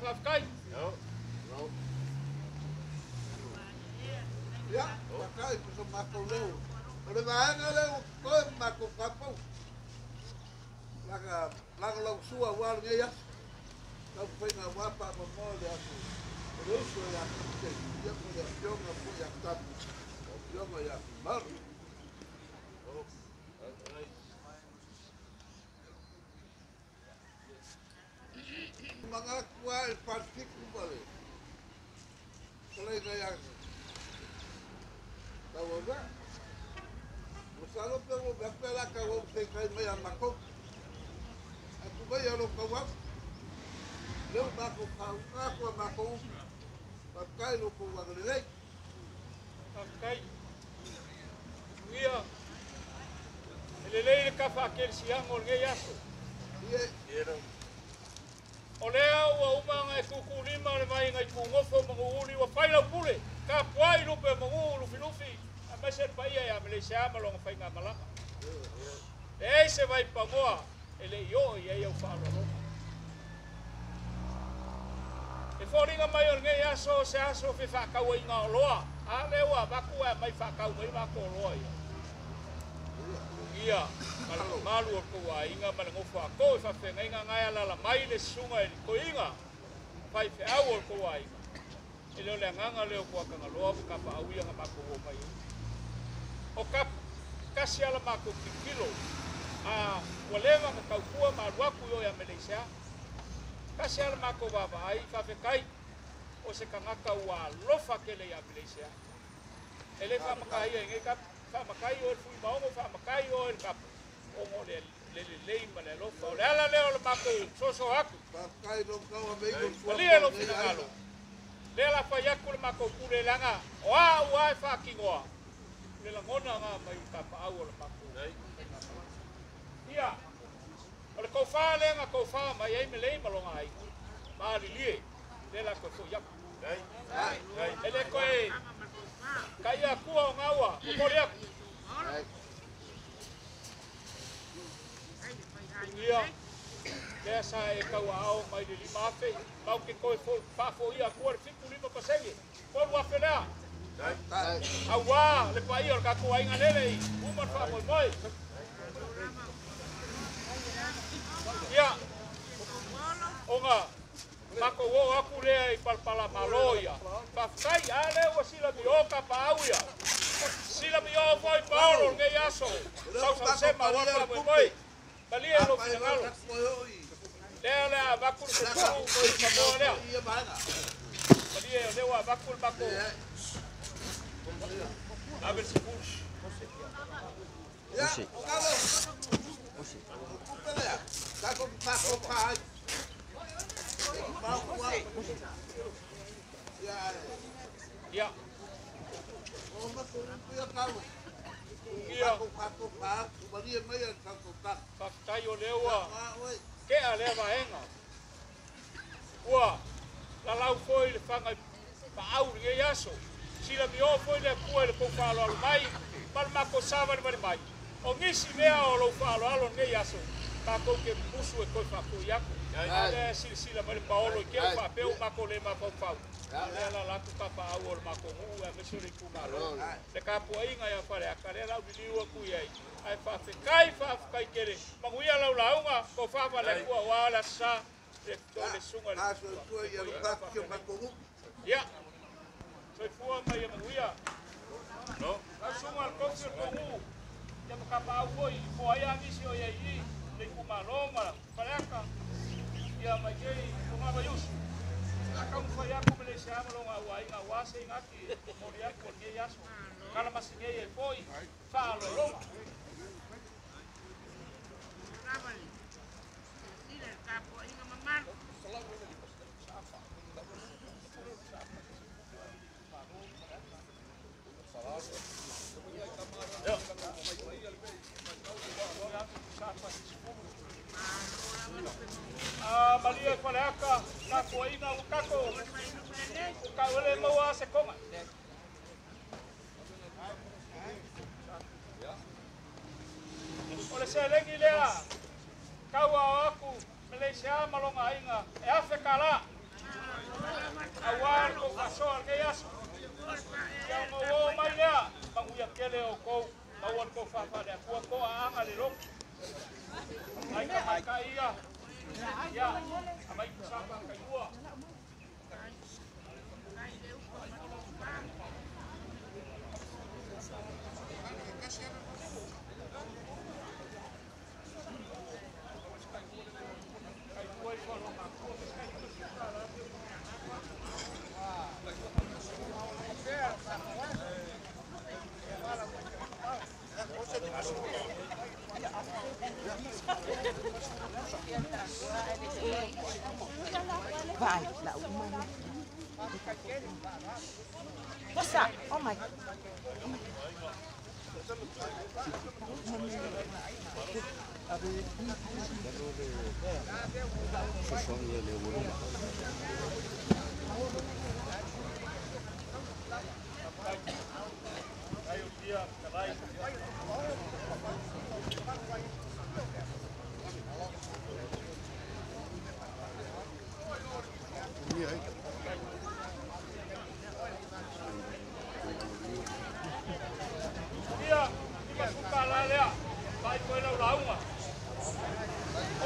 Faafetai. Ia, fakai ko sa matou leo. O le vaega lea ua totoe ma matou kapau. Laga laga lau sua ua lenei aso. Taumafaiga aua faamoemoe le aso. O le uso ia Kite, ia ma le afioga foi ia Tapu, afioga ia Maru. Manatu lava i le Falefitu ma le fetalaiga ia Tauauvea. Masalo pe ua atu pe la tauau se tai mai a matou. Atu mai a lo tauau. Lea ua matou faauuga atu a matou upu. Faafetai i lo outou agalelei. Faafetai. Manuia. E lelei le tafa-akelesiano o lenei aso. O lea ua uma ona e tuutuulima le vai nai Tugofo ma Nuuuli ua fai lau pule, tapuai lupe o manu lufilufi, aemaise le paia ia Meleisiā ma lona faigamalaga. Leai se vaipanoa e le i oo i ai au faaaloaloga. E foliga mai o lenei aso o se aso fefaatauaiga oloa, a lea ua avatu ae aumai faatau mai matou oloa ia. Ia, ma le mamalu o le tou aiga ma le nofo a tou i faafeagaiga na e alaala mai le susuga i le toeaina faifeau o le tou aiga. E le o le agaga lea o Tuatagaloa ma tapaau ia na matou o mai ai. O Kapu, tasi lava la matou tilotilo, a ua leva ona tautua ma alu atu i o ia Meleisia. Tasi lava la matou vaavaai, faafetai o se tagata ua alofa tele ia Meleisia. E le faamataia i nei Kapu, faamatai oe le Fuimaono, faamatai oe le Kapu, ona o le lelei ma le alofa. O le ala lea o le matou soso atu. Malie lou finagalo, lea la fai atu le matou pule leaga o au lava e faatinoa le lagona na mai le tapaau o le matou faigamalaga. Ia, o le tofa lea na tofa mai ai Melei ma lona aiga, malilie, lea la toe foi atu. E le toe taia atua o gaua, momoli atu. Ia, lea sa e tauaao mai le 5,000, mau ke toe faafoia atua le 75%, 3,000 lea. Auā le paia o le tatou aiga lele i uma le faamoemoe. Ia, ona matou oo atu lea i palapalamalo ia. Faafetai, a lea ua silamio tapaau ia. Silamio foi Paolo lenei aso. Sausausema aua le faamoemoe. Malie lou finagalo. Lea o le a avatu le sefulu i Samoa lea. Malie o lea ua avatu le matou ave le sefulu. Ia. Ia. Faafetai o lea ua tea lea vaega. Ua lalau foi le faga paau i lenei aso. Silamio foi le Atua i le tou faaaloalo mai ma le matou savalivali mai. O nisi mea o lou faaaloalo i lenei aso, tatou te musu e toe faafoi atu. A lea e silasila mai le paolo i te u faapea ua matou le mafaufau. A lea la atu tapaau o le matou nuu aemaise o le itumalo. Le tapuaiga ia Faleata lea la uliliu atu i ai. Ae faafetai, faafetai tele. Manuia lau lauga, tofa ma le Atua aua le Aso Sa, le le susuga i le Matua. Ia, soifua ma ia manuia. Lau susuga i le kofi o le tou nuu, ia ma tapaau foi i po ai a nisi o i ai i i le itumalo ma Faleata, ia ma i nei Togavaiusu. A taumafai atu Meleisia ma lona auaiga aua se igati e momoli atu o lenei aso. Kalamasi nei ai foi faaaloaloga. A malie i Faleata, tapuaiga ua tatou tauele maua se konga. O le seleni lea tau ao atu Meleisia ma lona aiga e $1,000. Aua le kou faasoa lenei aso. Ia ona ou oo mai lea, manuia tele o outou, maua le tou faafaaleatua toaaga le lotu. Ai tamaitai ia, ia, aumai tusapa tailua. Vai, what's that? Oh my. Ia, 50 lea, vai koe lau lauga.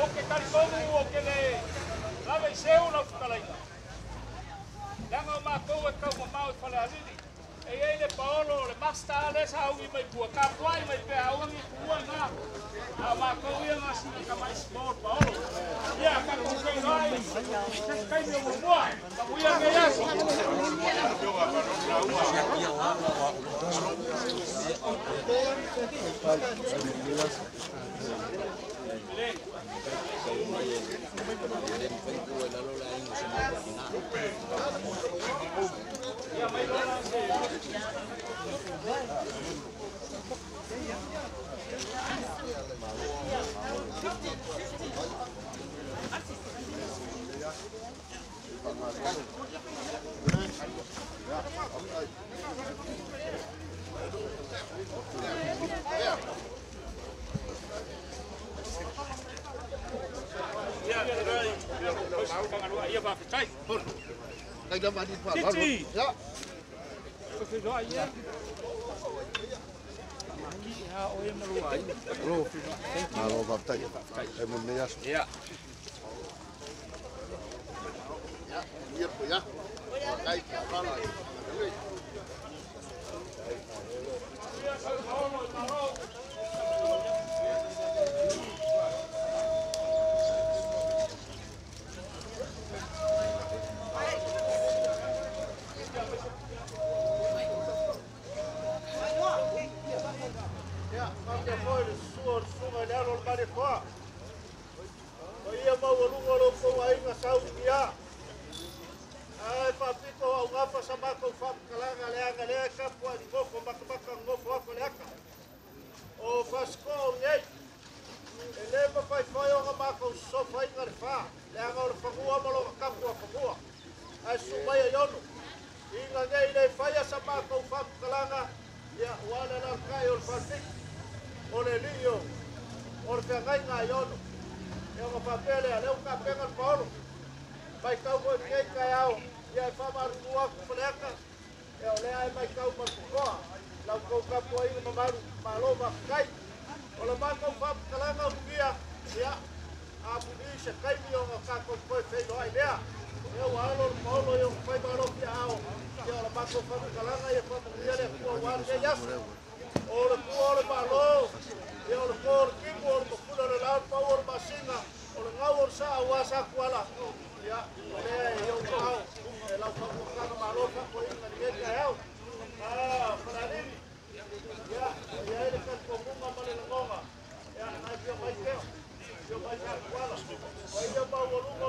O ke talitonu o ke le lava i seu lau fetalaiga. Leaga o matou e taumamao i Falealili. E iai le paolo o le master lea sa augi mai pua, tapuai mai pea auagi i pua ina. A o matou ia nga sina tamai small paolo. Ia, tatou feiloai se taimi o muamua. Manuia lenei aso. Ia, faafetai. Titi. Malo faafetai. E mo lenei aso. Ia. Ia po ia. Kai ka pala. Ia, faapea foi le susua o le susuga i le alo o le Malietoa. O ia maualuga o lo outou aiga saunia. Ae faapito au gafa sa matou faamatalaga leaga lea e tapuai nofo matamata nofo afa le ata. O Fasiko'o nei, e lē mafaifai ona matou sosofaina le fā, leaga o le fanua ma lona tapu a fanua. Ae susu mai ai ono. Ina nei le faia sa matou faamatalaga, ia ua le alalatai o le falefiki, o le alii o le feagaiga ai ono. Ia ona faapea lea, lea ua tapena le paolo. Matau foi lenei taeao, ia e faamalulu atu Faleata, ia o lea e matau ma le totoa. Lau tou tapuaiga mamalu, malo faafetai. O le matou faamatalaga ulugia, ia, amuli se taimi ona tatou toe feiloai lea. Ia ua alo le paolo i ona faimalo fiaao, ia o le matou faamatalaga ia faamanuia le Atua aua lenei aso. O le tua o le malo, ia o le to o le timu, o le mafula o le lao, le pau o le masina, o le gau o le saa aua sa tuala. Ia, o lea e ou ao, e lau faamuataga malo faafoiga lenei taeao. Ah, Falealili, ia, o iai le talitonuga ma le lagoga, ia, nai fia mai teo, fia mai sa tuala. O ia maualuga